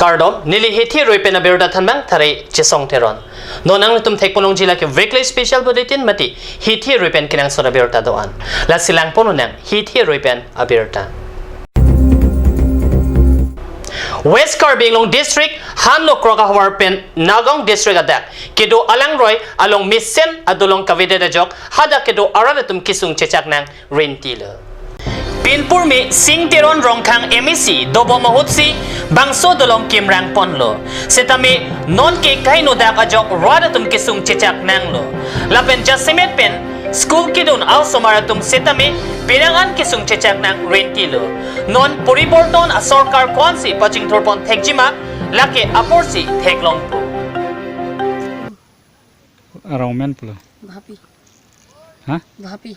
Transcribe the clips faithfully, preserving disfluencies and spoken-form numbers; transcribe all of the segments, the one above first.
Kardom, neli Hithi Rui pen abirta thanbang Thare Chesong Teron. Non nanglitum thekponlongji lake weekly special bulletin mate Hithi Rui pen kenangsot abirta do-an. Lasi langpon nang Hithi Rui pen abirta. West Karbi Anglong District, Hanlo Krok ahavar pen Nagaon District adak kedo alangroi along mesen adolong kavedet ajok hadak kedo arat atum kesung chechak nang rintilo. Pinpurme Sing Teron Rongkhang M A C dobom ahutsi bangso dolong kimrang ponlo. Setame nonke kainodak ajok rat atum kesung chechak nanglo. Lapen jasemet pen school kedun a-osomar atum setame penang an kesung chechak nang rintilo. Non poriborton asorkar ko-ansi pachingthur pon thekjima lake aporsi theklongpo. Arong men pulo. Bhapi. Ha? Bhapi.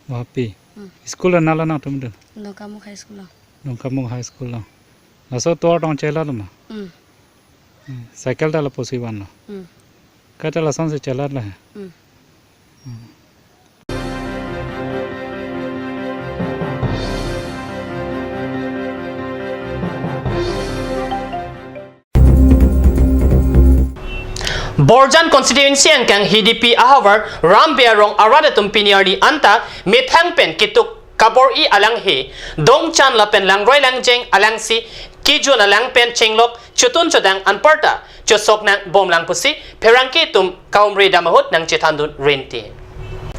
Bhapi. Hmm. School nalo nangtum dun? Dongkamukam High School lo. Dongkamukam High School lo. Laso tovar tong chelarlo ma? Hmm. Hmm. Cycle ta lapusi vanlo. Hmm. Kaita lasonsi chelarlo he? Hmm. Hmm. Borjan constituency angkang Hidipi ahavar Rambia arong arat atum pini arni anta methang pen ketuk kabor-i alanghe, dongchan lapen langroi langjeng alangsi kejun alang pen chenglok chotun chodang anparta chosok nangbomlang pusi pherangke atum kaumri dam ahut nangchethandun rinte.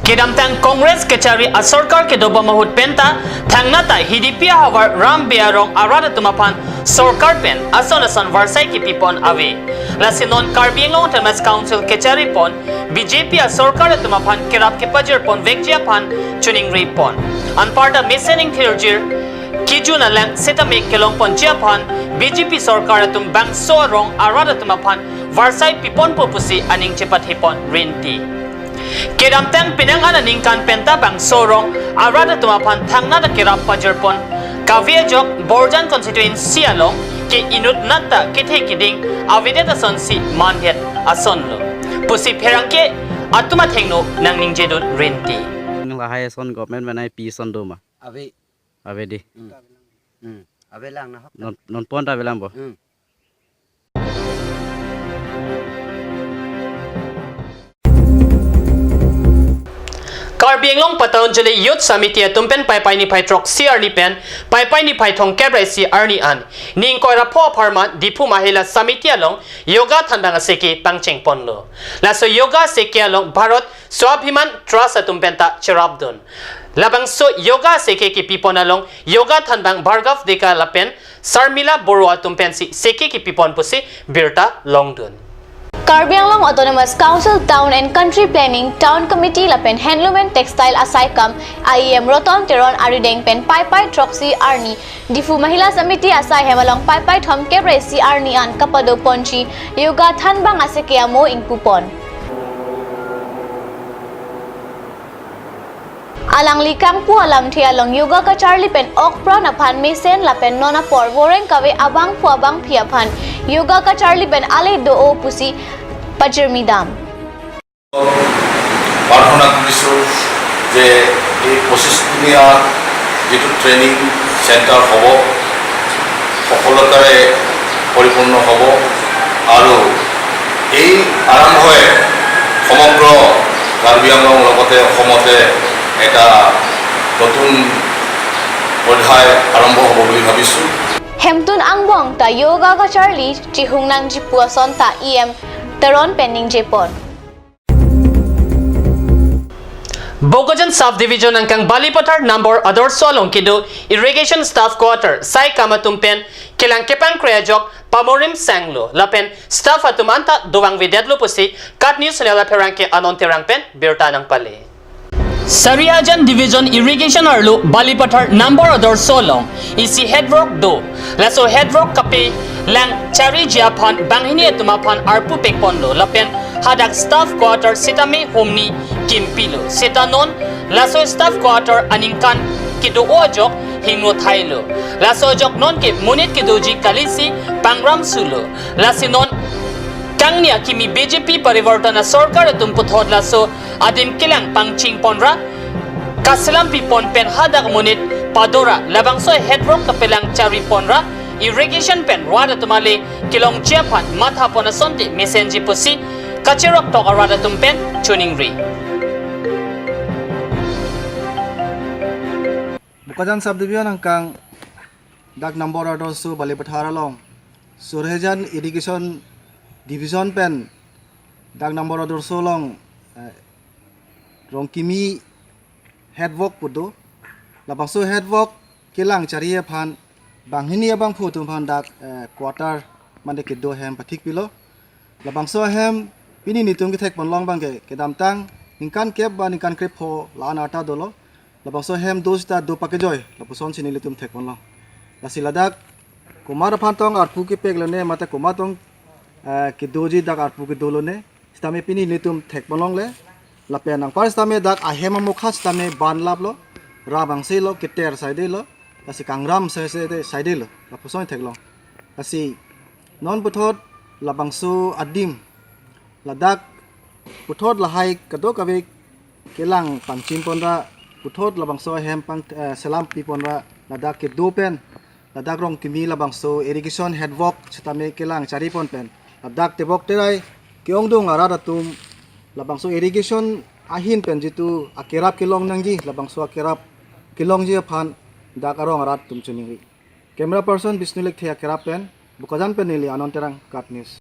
Kedamtang Congress kachari asorkar kedobom ahut penta thangnat ta Hidipi ahavar Rambia arong arat atum aphan sorkar pen ason ason varsai kepipon ave. Lasi non Karbi Anglong Autonomous Council kachari pon B J P asorkar atum aphan kerap kepajir pon vekji aphan choningri pon. Anparta mesen ingthirjir kejun alang setame kelong ponji aphan B J P sorkar atum bangso arong arat atum aphan varsai piponpo pusi aning chepathe pon rinte. Kedamtang penang an aningkan penta bangso arong arat atum aphan thangnat ta kerap pajir pon kave ajok Borjan constituency along ke inutnat ta kethe keding avedet asonsi mandet asonlo pusi pherangke atum athengno nangningjedun rinte. Lahai ason government menai pi ason do ma? Ave. Ave di. Hmm. Hmm. Avelang nahok. Non, non pon ta avelang bo. Hmm. Karbi Anglong Pataunjali Youth Samiti atum pen Paipai niphai throksi arni pen Paipai niphai thomkep ra isi arni an ning koi ra pho apharman Diphu Mahila Samiti along yoga thanbang aseke pangcheng ponlo. Laso yoga aseke along Bharat Swabhiman Trust atum penta cherapdun. Labangso yoga aseke kepipon along yoga thanbang Bhargav Deka lapen Sarmila Boro atum pensi seke kepipon pusi birta longdun. Karbi Anglong Autonomous Council Town and Country Planning, Town Committee lapen Handloom and Textile asaikam I E M Roton Teron arideng pen Paipai throksi arni Diphu Mahila Samiti asai hem along Paipai thomkep ra isi arni an kapado ponji yoga thanbang aseke amo ingpupon. Alangli kangpu alamthe along yoga kacharli pen okpran aphan mesen lapen non apor voreng kave abangphu abangphi aphan yoga kacharli pen ale do-o pusi pachirmi dam. প্ৰাৰ্থনা কৰিছোঁ যে এই পঁচিছ দিনীয়া যিটো training centre হ'ব, সফলতাৰে পৰিপূৰ্ণ হ'ব আৰু এই আৰম্ভই সমগ্ৰ কাৰ্বি আংলং লগতে অসমতে এটা নতুন অধ্যায় আৰম্ভ হ'ব বুলি ভাবিছোঁ। Hemtun angbong ta yoga kacharli chihung nangji pu ason ta E M Teron pen ningjepon. Bokajan Sub Division angkang Balipathar Nambor Adorsho along kedo Irrigation Staff Quarter saikam atum pen kelang kepangkre ajok pamorim sanglo lapen staff atum anta dovang vedetlo pusi KAT News Channel apherangke Anon Terang pen birta nangpale. Sarihajan Division Irrigation arlo Balipathar Nambor Adorsho along isi headwork do. Laso headwork kapelang chariji aphan banghini atum aphan arpu pekponlo lapen hadak staff quarter sitame humni kimpilo. Seta non laso staff quarter aningkan kedo-o ajok hingno thailo. Laso ajok nonke monit kedoji kalisi pangram sulo. Lasi non kangni akimi B J P Parivartan asorkar atum puthot laso adim kelang pangching ponra, kaselam pipon pen hadak monit padora labangso headwork kapelang chari ponra, irrigation pen rat atum ale kelongji aphan mathapon asonte mesenji pusi kacheroktok arat atum pen choningri. Bokajan Subdivision angkang dak number adoso Balipathar along Surhejan Irrigation Division pen dak number adoso along, eh, Rongkimi head work pu do. Labangso head work kelang chari aphan banghini abangphu atum aphan dak, eh, quarter mane kedo ahem pathik pilo. Labangso ahem pini nelitum kethekpon long abangke kedamtang ningkan kep ba ningkan krepho la-an arta dolo. Labangso ahem do sita do pakejoi lapuson si nelitum thekpon long. Lasi ladak komat aphan tong arpu kepek lone mate komat tong, eh, kedoji dak arpu kedo lone sitame pini nelitum thekpon longle. Lapen anpar sitame dak ahem amokha sitame ban laplo, ram angse lo, keter saide lo, lasi kangram se se de saide lo, lapuson theklong. Lasi non puthot labangso adim ladak puthot lahai kadokave kelang pangchim ponra, puthot labangso ahem pang, eh, selam pi ponra, ladak kedo pen ladak Rongkimi labangso irrigation head work sitame kelang chari pon pen ladak tebok terai ke-ongdung arat atum labangso irrigation ahin pen jitu akerap kelong nangji, labangso akerap kelongji aphan dak arong arat atum choningri. Camera person Bishnu Lekthe akerap pen Bokajan pen neli Anand Terang, KAT News.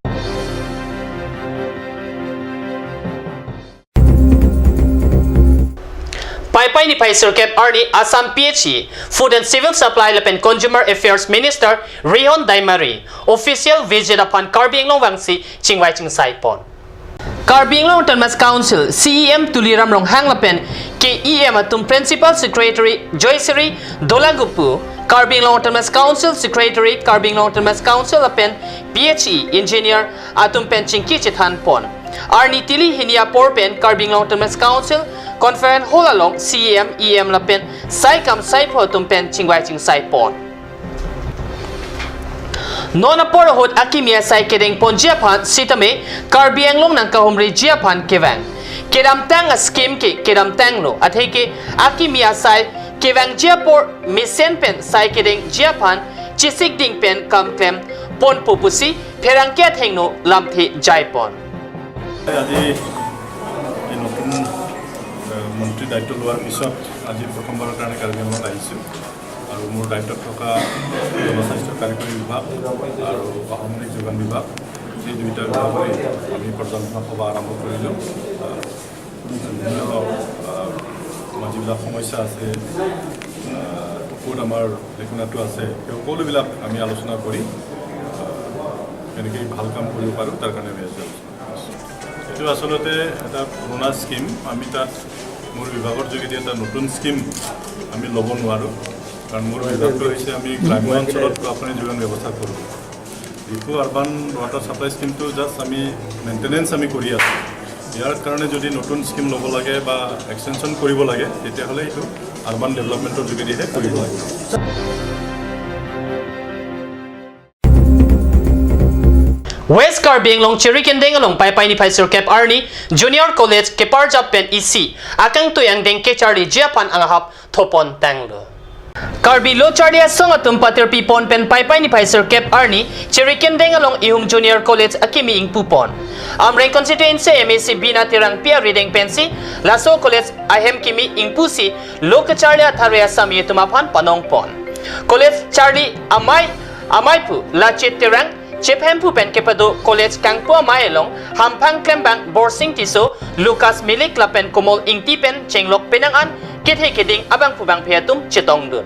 Paipai niphai sirkep arni Assam P H E, Food and Civil Supply lapen Consumer Affairs Minister Rihon Daimary official visit aphan Karbi Anglong vangsi chingvai chingsai pon. Karbi Anglong Autonomous Council C E M Tuliram Ronghang lapen K E M atum Principal Secretary Joysri Dolagupu, Karbi Anglong Autonomous Council Secretary, Karbi Anglong Autonomous Council lapen P H E engineer atum pen chingki chethan pon. Arni tili hini apor pen Karbi Anglong Autonomous Council Conference Hall along C E M, E M lapen saikam saipho atum pen chingvai chingsai pon. Non apor ahut akimi asai kedeng ponji aphan sitame Karbi Anglong nangkahumriji aphan kevang. Kedamtang a-scheme ke kedamtang lo, atheke akimi asai kevangji apor mesen pen sai kedengji aphan chesik ding pen kam klem ponpo pusi pherangke athengno lamthe jai pon. আজি এই নতুন, আহ, মন্ত্ৰী দায়িত্ব লোৱাৰ পিছত আজি প্ৰথমবাৰৰ কাৰণে কাৰ্বি আংলঙত আহিছোঁ আৰু মোৰ দায়িত্বত থকা জনস্বাস্থ্য কাৰিকৰী বিভাগ আৰু অসামৰিক যোগান বিভাগ, এই দুইটা বিভাগৰে আমি পৰ্যালোচনা সভা আৰম্ভ কৰিলোঁ। আহ, বিভিন্ন, আহ, আমাৰ যিবিলাক সমস্যা আছে, আহ, ক'ত আমাৰ লেকুনাটো আছে, সেই সকলোবিলাক আমি আলোচনা কৰি, আহ, কেনেকৈ ভাল কাম কৰিব পাৰোঁ, তাৰ কাৰণে আমি আজি আলোচনা কৰিছোঁ। এইটো আচলতে এটা পুৰণা স্কিম, আমি তাত মোৰ বিভাগৰ যোগেদি এটা নতুন স্কিম আমি ল'ব নোৱাৰোঁ, কাৰণ মোৰ বিভাগটো হৈছে আমি গ্ৰাম্য অঞ্চলত খোৱা পানী যোগান ব্যৱস্থা কৰোঁ। যিটো আৰ্বান ৱাটাৰ ছাপ্লাই স্কিমটো জাষ্ট আমি মেইনটেনেন্স আমি কৰি আছোঁ। ইয়াৰ কাৰণে যদি নতুন স্কিম ল'ব লাগে বা এক্সটেনশ্যন কৰিব লাগে, তেতিয়াহ'লে এইটো আৰ্বান ডেভেলপমেণ্টৰ যোগেদিহে কৰিব লাগে। West Karbi Anglong Chirikindeng along Paipai niphai sirkep arni Junior College keparjap pen isi akangtui angdeng kecharliji aphan anghap thopon tanglo. Karbi lo charli asong atum patirpi pon pen Paipai niphai sirkep arni Chirikindeng along ihum Junior College akimi ingpu pon. Amreng constituency M A C Bina Terangpi arideng pensi laso college ahem kimi ingpusi lo kecharli athare asami atum aphan panong pon. College charli amei amei pu Lachit Terang, chip hemphu pen kepado college kangpu amei along hamphang klembang Borsing Tisso, Lucas Milik lapen Komol Ingti pen chenglok penang an kethe keding abangphu bangphi atum chetongdun.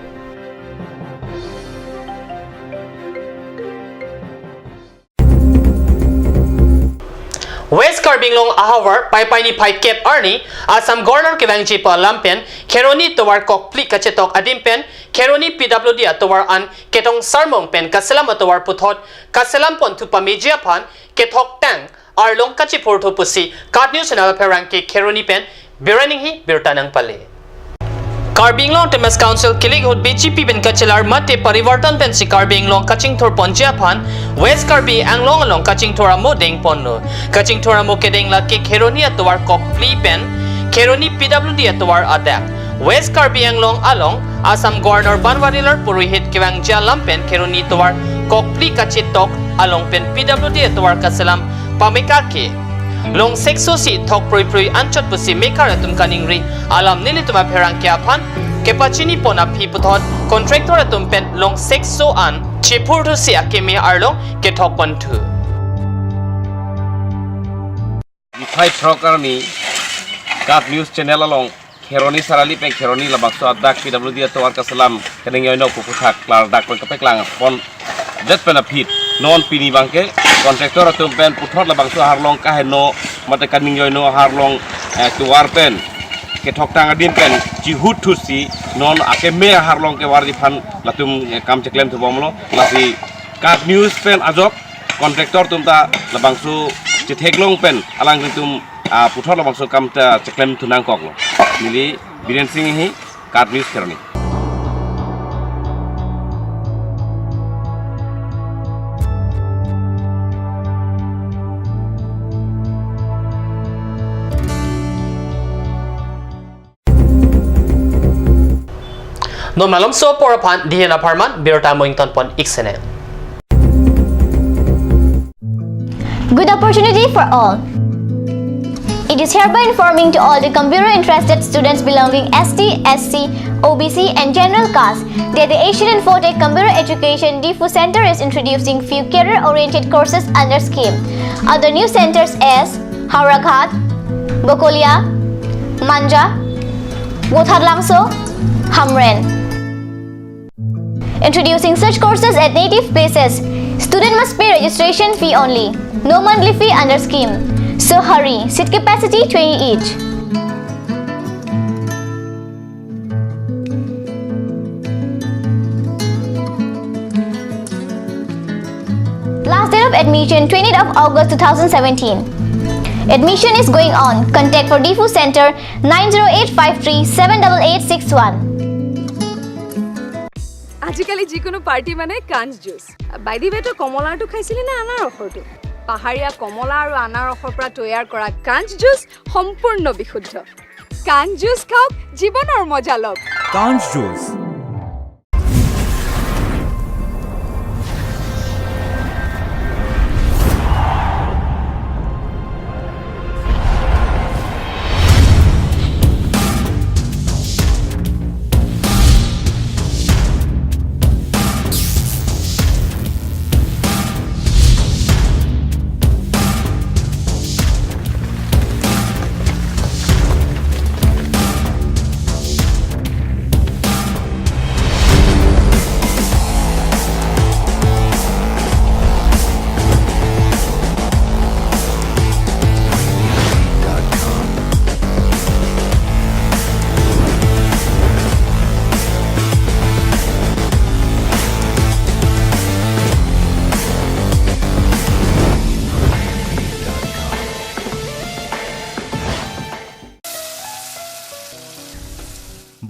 West Karbi Anglong ahavar Paipai niphai kep arni Assam Governor kevangji pu alam pen Kheroni tovar kokpli kachetok adim pen Kheroni P W D atovar an ketong sarmong pen kaselam atovar puthot kaselam ponthu pameji aphan kethok tang arlong kachiphurthu pusi KAT News Channel pherangke Kheroni pen Biraning hi birta nangpale. Karbi Anglong Autonomous Council kilik ahut B J P pen kachelar mate Parivartan pensi Karbi Anglong kachingthur ponji aphan West Karbi Anglong along kachingthur amo deng ponlo. Kachingthur amo kedeng lake Kheroni atovar kokpli pen Kheroni P W D atovar adak. West Karbi Anglong along Assam Governor Banwarilar Purohit kevangji alam pen Kheroni tovar kokli kachetok along pen P W D atovar kaselam pameka ke longsekso si thok prui prui anchot pusi mekar atum kaningri alam nelitum apherangke aphan kepachini pon aphi puthot contractor atum pen longsekso an chephurthusi akeme arlo kethok ponthu. Niphai throk arni KAT News Channel along Kheroni Sarali pen Kheroni labangso adak P W D atovar kaselam kaningjoino pu aphuthak klardak pen kapeklang pondet pen aphi non pini abangke contractor atum pen puthot labangso aharlong kaheno mate kaningjoino aharlong, eh, tovar pen kethok tang adim pen chihut thusi non akeme aharlong kevarji aphan latum, eh, kam cheklem thubomlo. Lasi KAT News pen ajok contractor atum ta labangso chetheklong pen alangtum, ah, puthot labangso kam ta cheklem thu nangkoklo. Neli Biren Singhi, KAT News Kheroni. Non malomso apor aphan dihen apharman birta moington pon ik sene. Good opportunity for all. It is hereby informing to all the computer interested students belonging S T, S C, O B C and general caste that the Asian Infotech Computer Education Diphu Center is introducing few career oriented courses under scheme. Other new centers is Howraghat, Bokolia, Manja, Vothatlangso, Hamren. Introducing such courses at native places. Student must pay registration fee only. No monthly fee under scheme. So hurry. Seat capacity twenty each. Last date of admission, twentieth of August two thousand seventeen. Admission is going on. Contact for Diphu Center, nine zero eight five three seven double eight six one. আজিকালি যিকোনো পাৰ্টি মানে কাঞ্চ juice. By the ৱে, তই কমলাৰটো খাইছিলি নে আনাৰসৰটো? পাহাৰীয়া কমলা আৰু আনাৰসৰ পৰা তৈয়াৰ কৰা কাঞ্চ জুচ সম্পূৰ্ণ বিশুদ্ধ। কাঞ্চ জুচ খাওক, জীৱনৰ মজা লওক। কাঞ্চ জুচ।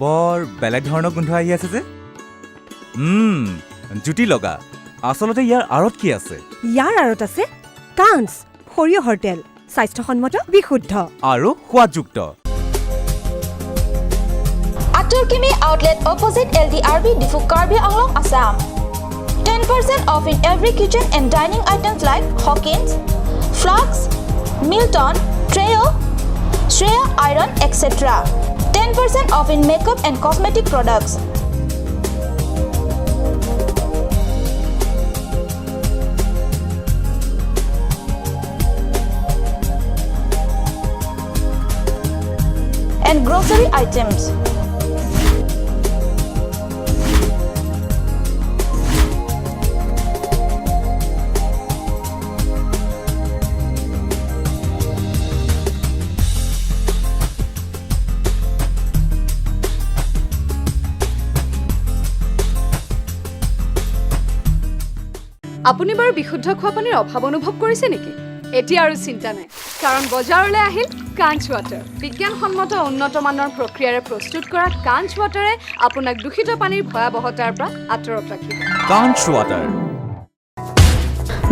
বৰ বেলেগ ধৰণৰ গোন্ধ আহি আছে যে। উম, জুতি লগা। আচলতে ইয়াৰ আঁৰত কি আছে? ইয়াৰ আঁৰত আছে কাঞ্চ, সৰিয়হৰ তেল, স্বাস্থ্যসন্মত, বিশুদ্ধ আৰু সোৱাদযুক্ত। Atur Kimi Outlet, opposite L D R B, Diphu, Karbi Anglong, Assam. Ten percent off in every kitchen and dining items like Hawkins, Flask, Milton, Trio, Shreya Iron, et cetera. Ten percent off in makeup and cosmetic products. And grocery items. আপুনি বাৰু বিশুদ্ধ খোৱা পানীৰ অভাৱ অনুভৱ কৰিছে নেকি? এতিয়া আৰু চিন্তা নাই, কাৰণ বজাৰলৈ আহিল কাঞ্চ ৱাটাৰ। বিজ্ঞানসন্মত উন্নত মানৰ প্ৰক্ৰিয়াৰে প্ৰস্তুত কৰা কাঞ্চ ৱাটাৰে আপোনাক দূষিত পানীৰ ভয়াৱহতাৰ পৰা আঁতৰত ৰাখিব। কাঞ্চ water.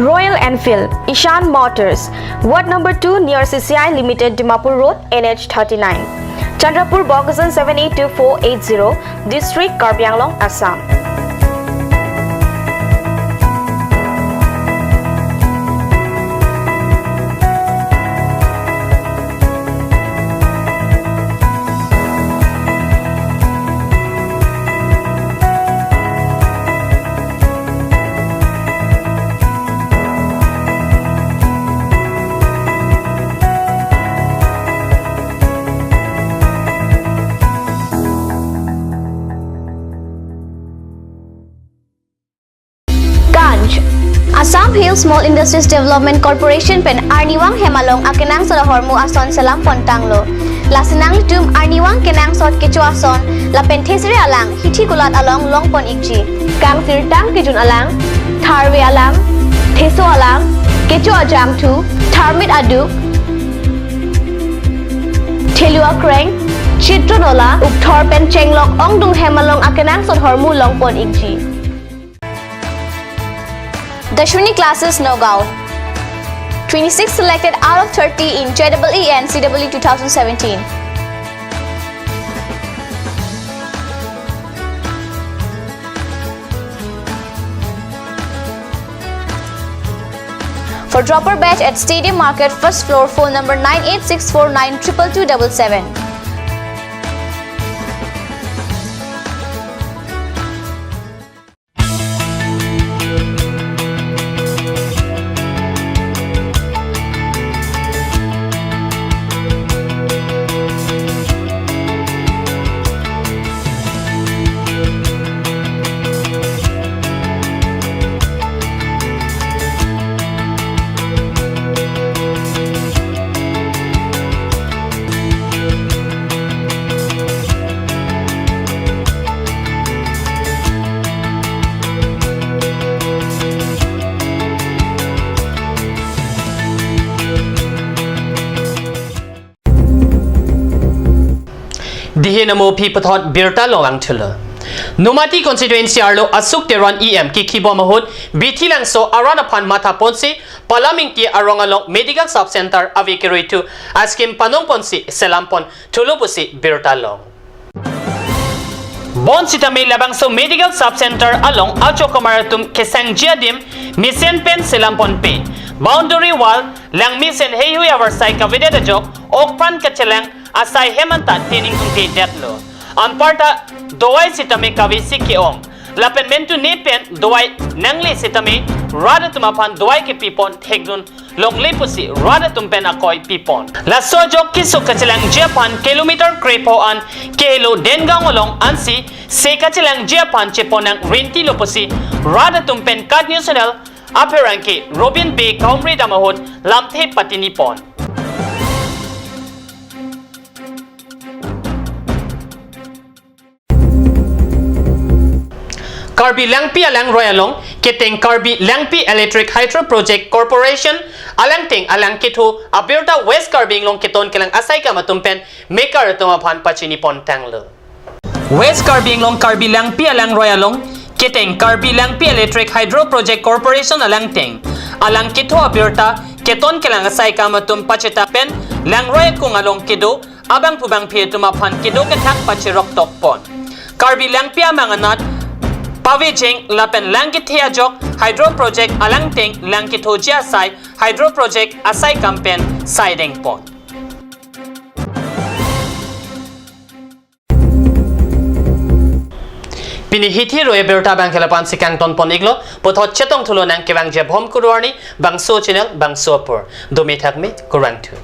Royal Enfield, Ishan Motors, Ward number two near C C I Limited, Dimapur Road, N H thirty-nine, Chandrapur, Bokajan seven eight two four eight zero, District, Karbi Anglong, Assam. Small Industries Development Corporation pen arnivang hem along akenangsot ahormu ason selam pon tanglo. Lasi nanglitum arnivang kenangsot kecho ason lapen thesere alang hithi kulat along long pon ikji. Kangsirtang kejun alang, tharve alang, theso alang, kecho ajangthu, tharmit aduk, thelu akreng, chitron ola, ukthor pen chenglok ongdung hem along akenangsot ahormu long pon ikji. Dashwini Classes Nagaon. Twenty-six selected out of thirty in J E E and C E E two thousand seventeen. For dropper batch at Stadium Market, first floor, phone number nine eight six four nine triple two double seven. Dihe namo aphi puthot birta long angthulo. Nomati constituency arlo Ashok Teron E M kekhibom ahut Bithilangso arat aphan matha ponsi Palam Ingti arong along Medical Sub Center ave keruithu a-scheme panong ponsi selam pon thulo pusi birta long. Bonsitame labangso Medical Sub Center along achokamar atum kesangji adim mesen pen selam ponpe. Boundary wall, langmesen heihui avarsai kavedet ajok, okpran kachelang asai hem anta tening tungte detlo. Anparta dawai sitame kavesi ke-ong. Lapen mentu ne pen dawai nangle sitame rat atum aphan dawai kepi pon thekdun longle pusi rat atum pen akoi pi pon. Laso ajok keso kachelangji aphan kilometer krepho an kehelo Dengaon along ansi se kachelangji aphan chepon nang renti lo pusi rat atum pen KAT News Channel apherangke Robin Bey Kaumri dam ahut lamthe patini pon. Karbi Langpi alangroi along keteng Karbi Langpi Electric Hydro Project Corporation alangteng alang ketho abirta West Karbi Anglong keton kelang asaikam atum pen mekar atum aphan pachini pon tanglo. West Karbi Anglong Karbi Langpi alangroi along keteng Karbi Langpi Electric Hydro Project Corporation alangteng alang ketho abirta keton kelang asaikam atum pacheta pen langroi akung along kedo abangphu bangphi atum aphan kedo kethak pachirok tok pon. Karbi Langpi amang anat pavejeng lapen lang kethe ajok Hydro Project alangteng lang kethoji asai Hydro Project asaikam pen saideng pon. Pini hithi roi abirta abangke lapu-an si kangton pon iklo, puthot chetong thulo nang kevangji abom kuruarni, bangso channel, bangso apor. Dome thakme, kurvangthu.